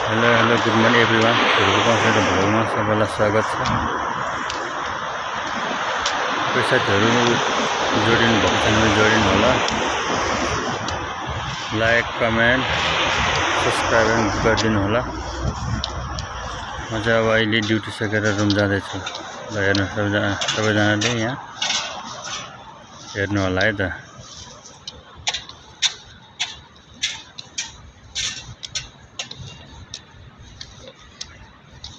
Hello good morning everyone. बसेर भ्लगमा सबैलाई स्वागत छ। कोही साथीहरू जोडिनु भएको छैन भने जोडिनु होला। लाइक कमेन्ट सब्सक्राइब गरिदिनु होला। म चाहिँ अब अहिले ड्युटी सकेर रुम जाँदैछु। ल हेर्नु सबैजनाले यहाँ हेर्नु होला है त।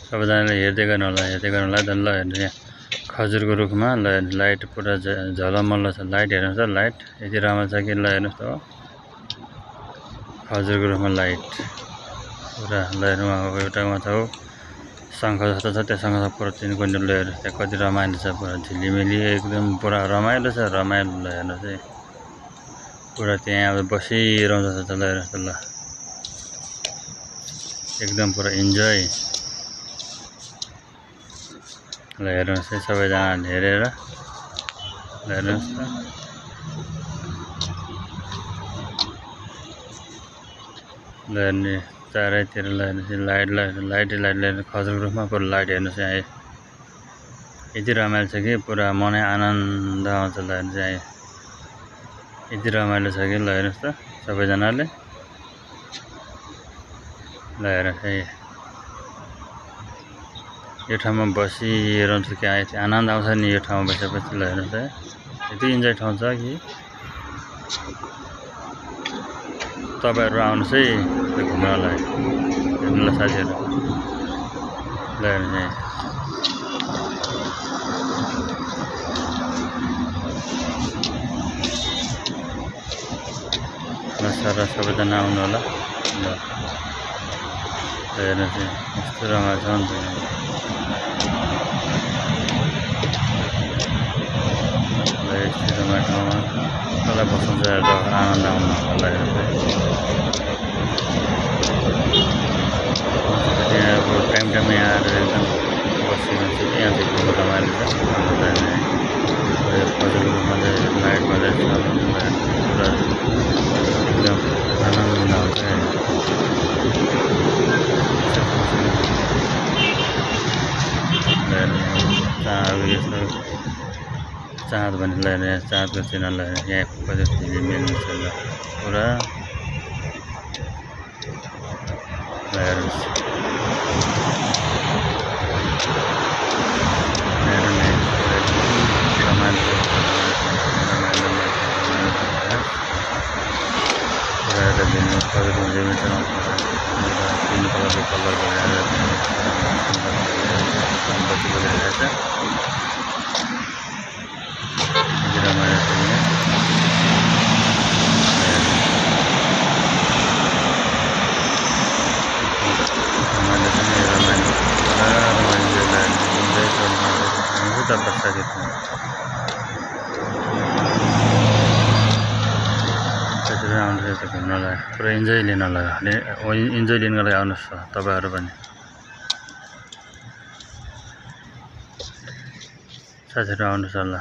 सबैजनाले हेर्दै गर्नु होला है त। ल हेर्नु यहाँ खजुरको रुखमा लाइट पुरा झलमल्ल छ। लाइट हेर्नुहोस् त, लाइट यति राम्रो छ कि। ल हेर्नुहोस् त खजुरको रुखमा लाइट पुरा। ल हेर्नु एउटा छ शङ्ख जस्तो छ, त्यो शङ्ख पुरा तिनको ल हेर्नुहोस् त्यहाँ कति रमाइलो छ। पुरा झिलिमिली एकदम पुरा रमाइलो छ। रमाइलो ल हेर्नुहोस् है पुरा। त्यहाँ अब बसिरहन्छ जस्तो। ल हेर्नुहोस् त ल एकदम पुरा इन्जोय। ल हेर्नुहोस् है सबैजनाले हेरेर ल हेर्नुहोस् त। ल हेर्ने चारैतिर ल हेर्नुहोस् लाइट खजुरको रुखमा पुरा लाइट हेर्नुहोस् यहाँ यति रमाइलो छ कि पुरा मनै आनन्द आउँछ। ल हेर्नुहोस् यहाँ यति रमाइलो छ कि। ल हेर्नुहोस् त सबैजनाले ल हेर्नुहोस् है यो ठाउँमा बसिरहन्छ क्या। यति आनन्द आउँछ नि यो ठाउँमा बसेपछि। ल हेर्नुहोस् है यति इन्जोय ठाउँ छ कि। तपाईँहरू आउनुहोस् है घुम्नलाई हेर्नुलाई साथीहरू। ल हेर्नुहोस् है ल सबैजना आउनु होला। ल हेर्नुहोस् है कस्तो रमाइलो छ नि त। यस्तो रमाइलो ठाउँमा कसलाई बस्नु चाहिँ आनन्द आउनु होला। त्यहाँ अब टाइममा यहाँ आएर एकदम बसिरहन्छ। यहाँ चाहिँ एकदम रमाइलो छ। खजुरको रुखमा चाहिँ लाइट बजाइ छ पुरा एकदम आनन्द आउँछ। चाँद यस्तो चाँद भने ल चाँदको चिनालाई यहाँ कति झिलिमिली छ। ल पुरा हेर्नुहोस् तीन कलरको कलर लगाएर बत्ती बजाइरहेछ। रमाइलो छ यहाँ रमाइलो छ नि। रमाइलो पुरा रमाइलो इन्जोय गर्नु त बस्दाखेरि त्यसरी आउनुहोस् त घुम्नलाई पुरा इन्जोय लिनलाई इन्जोय लिनको लागि आउनुहोस् तपाईँहरू पनि। साथीहरू आउनुहोस् होला।